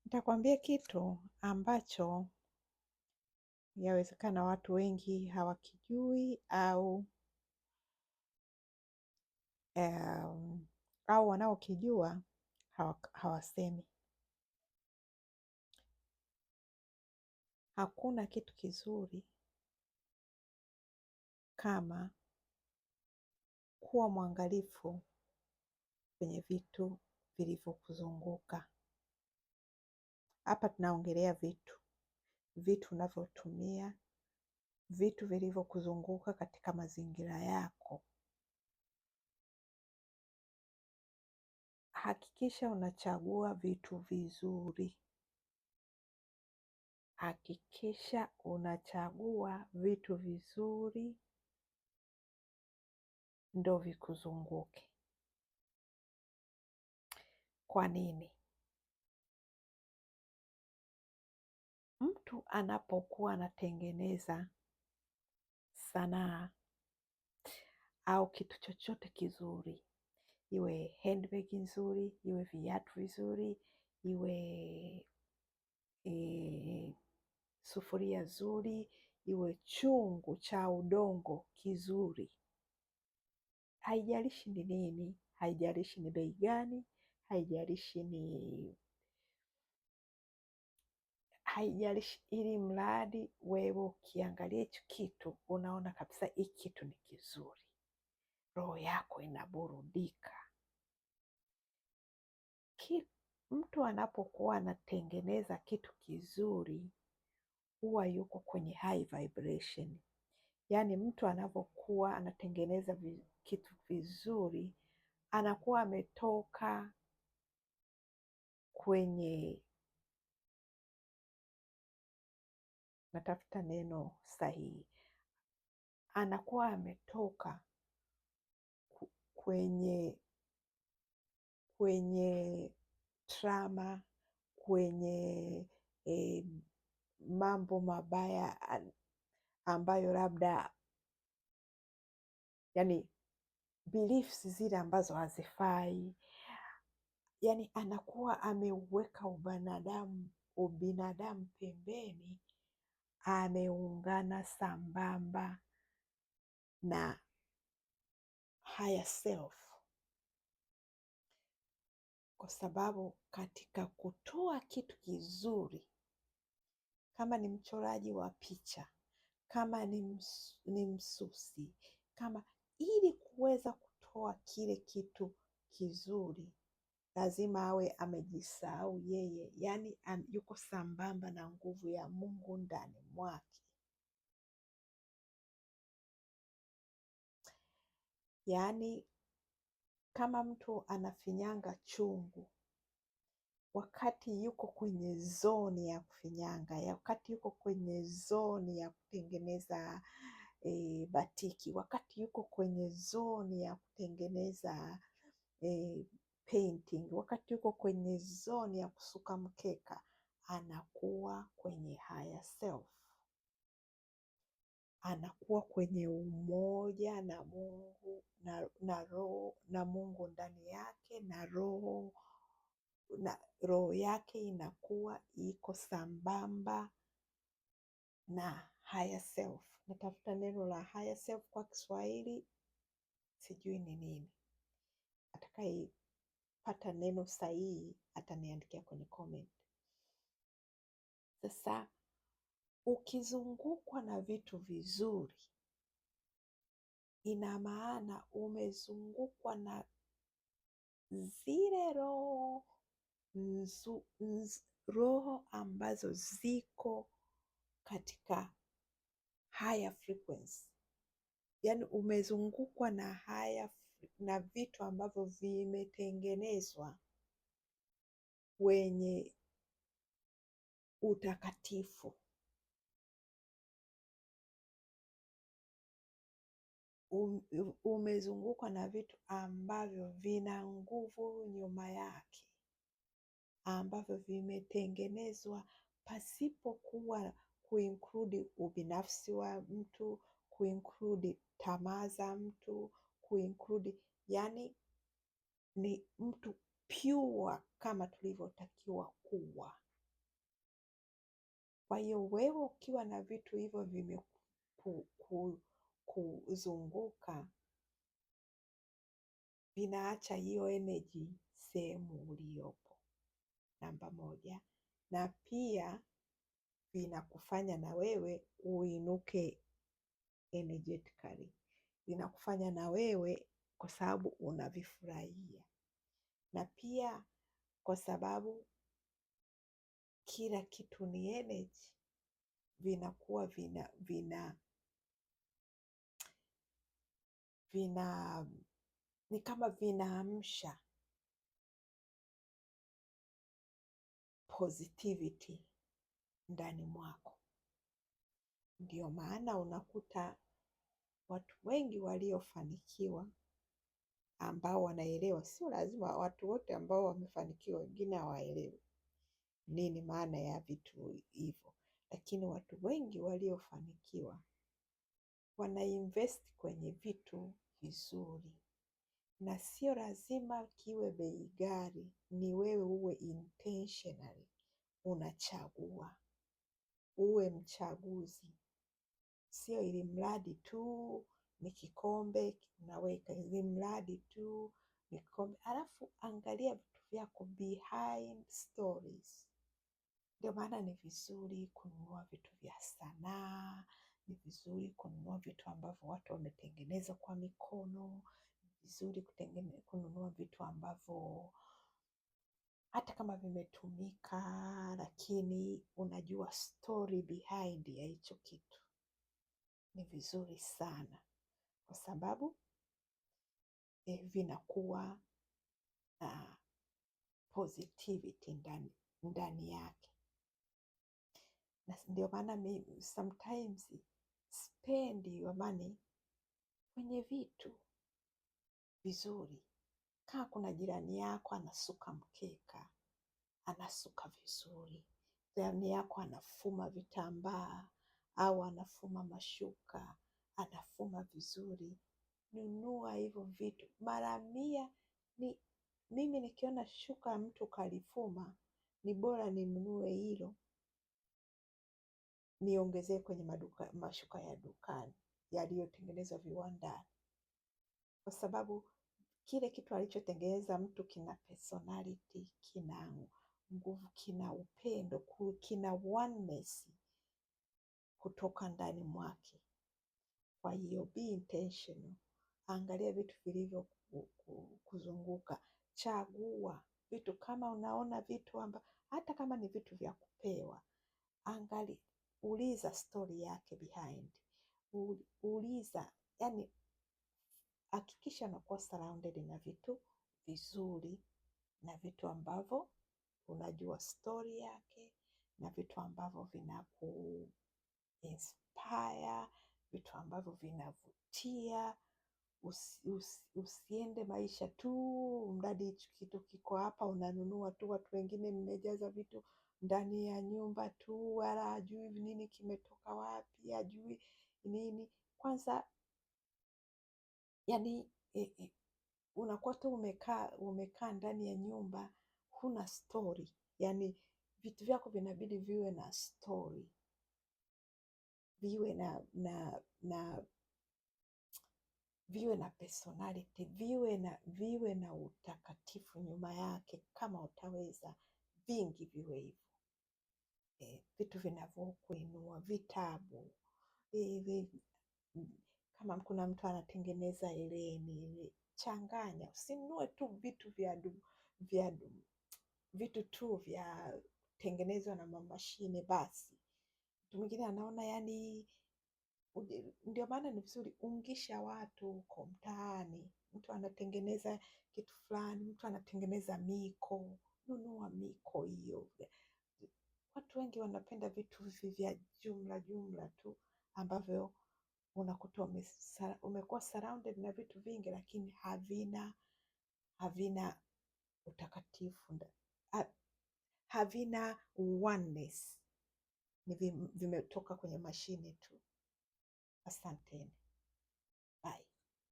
Nitakwambia kitu ambacho yawezekana watu wengi hawakijui au au wanaokijua hawasemi. Hakuna kitu kizuri kama kuwa mwangalifu kwenye vitu vilivyokuzunguka. Hapa tunaongelea vitu, vitu unavyotumia, vitu vilivyokuzunguka katika mazingira yako. Hakikisha unachagua vitu vizuri. Hakikisha unachagua vitu vizuri ndo vikuzunguke. Kwa nini? Mtu anapokuwa anatengeneza sanaa au kitu chochote kizuri, iwe handbag nzuri, iwe viatu vizuri, iwe sufuria zuri, iwe chungu cha udongo kizuri, haijalishi ni nini, haijalishi ni bei gani, haijalishi ni haijalishi, ili mradi wewe ukiangalia hicho kitu unaona kabisa hii kitu ni kizuri, roho yako inaburudika. Mtu anapokuwa anatengeneza kitu kizuri huwa yuko kwenye high vibration. Yaani mtu anapokuwa anatengeneza kitu vizuri anakuwa ametoka kwenye, natafuta neno sahihi, anakuwa ametoka kwenye trauma, kwenye mambo mabaya ambayo labda, yani beliefs zile ambazo hazifai, yani anakuwa ameuweka ubinadamu pembeni, ameungana sambamba na higher self, kwa sababu katika kutoa kitu kizuri, kama ni mchoraji wa picha, kama ni msusi, kama ili kuweza kutoa kile kitu kizuri lazima awe amejisahau yeye, yani yuko sambamba na nguvu ya Mungu ndani mwake. Yaani kama mtu anafinyanga chungu wakati yuko kwenye zoni ya kufinyanga, wakati yuko kwenye zoni ya kutengeneza batiki, wakati yuko kwenye zoni ya kutengeneza painting, wakati yuko kwenye zoni ya kusuka mkeka, anakuwa kwenye higher self, anakuwa kwenye umoja na Mungu na roho na Mungu ndani yake, na roho na roho yake inakuwa iko sambamba na higher self. Natafuta neno la higher self kwa Kiswahili, sijui ni nini. Atakayepata neno sahihi ataniandikia kwenye comment. Sasa ukizungukwa na vitu vizuri, ina maana umezungukwa na zile roho ambazo ziko katika higher frequency. Yaani umezungukwa na higher na vitu ambavyo vimetengenezwa wenye utakatifu. Umezungukwa na vitu ambavyo vina nguvu nyuma yake, ambavyo vimetengenezwa pasipokuwa kuinclude ubinafsi wa mtu, kuinclude tamaa za mtu, kuinclude, yani ni mtu pure kama tulivyotakiwa kuwa. Kwa hiyo wewe ukiwa na vitu hivyo vimekuzunguka, vinaacha hiyo energy sehemu uliyopo, namba moja, na pia vinakufanya na wewe uinuke energetically, vinakufanya na wewe kwa sababu unavifurahia, na pia kwa sababu kila kitu ni energy, vinakuwa vina vina vina ni kama vinaamsha positivity ndani mwako. Ndio maana unakuta watu wengi waliofanikiwa ambao wanaelewa, sio lazima watu wote ambao wamefanikiwa, wengine hawaelewi nini maana ya vitu hivyo, lakini watu wengi waliofanikiwa wanainvest kwenye vitu vizuri, na sio lazima kiwe bei ghali, ni wewe uwe intentionally unachagua, uwe mchaguzi, sio ili mradi tu ni kikombe unaweka, ili mradi tu ni kikombe. Alafu angalia vitu vyako behind stories. Ndio maana ni vizuri kununua vitu vya sanaa, ni vizuri kununua vitu ambavyo watu wametengeneza kwa mikono, ni vizuri kununua vitu ambavyo hata kama vimetumika, lakini unajua story behind ya hicho kitu. Ni vizuri sana kwa sababu vinakuwa na positivity ndani yake. Na ndio maana mi sometimes spend your money kwenye vitu vizuri. Kaa kuna jirani yako anasuka mkeka, anasuka vizuri, jirani yako anafuma vitambaa au anafuma mashuka, anafuma vizuri, nunua hivyo vitu mara 100. Ni mimi nikiona shuka mtu kalifuma, ni bora ninunue hilo niongezee kwenye maduka, mashuka ya dukani yaliyotengenezwa viwandani, kwa sababu kile kitu alichotengeneza mtu kina personality, kina nguvu, kina upendo, kina oneness kutoka ndani mwake. Kwa hiyo be intentional, angalia vitu vilivyo kuzunguka, chagua vitu. Kama unaona vitu hata kama ni vitu vya kupewa, angalia, uliza story yake behind, uliza, yani hakikisha unakuwa surrounded na vitu vizuri na vitu ambavyo unajua story yake na vitu ambavyo vinaku inspire, vitu ambavyo vinavutia. Usiende maisha tu mradi hichi kitu kiko hapa unanunua tu. Watu wengine mmejaza vitu ndani ya nyumba tu, wala hajui nini kimetoka wapi, hajui nini. Kwanza yani, unakuwa tu umekaa ndani ya nyumba, huna story. Yani vitu vyako vinabidi viwe na story, viwe na, na, na viwe na personality, viwe na utakatifu nyuma yake, kama utaweza, vingi viwe hivyo. Vitu vinavyokuinua, vitabu, kama kuna mtu anatengeneza eleni, changanya, usinunue tu vitu vitu tu vya tengenezwa na mashine basi. Mtu mwingine anaona yani, ndio maana ni vizuri ungisha watu huko mtaani. Mtu anatengeneza kitu fulani, mtu anatengeneza miko, nunua miko hiyo. Watu wengi wanapenda vitu hivi vya jumla jumla tu ambavyo unakuta umekuwa surrounded na vitu vingi, lakini havina utakatifu, havina oneness, ni vimetoka kwenye mashine tu. Asanteni.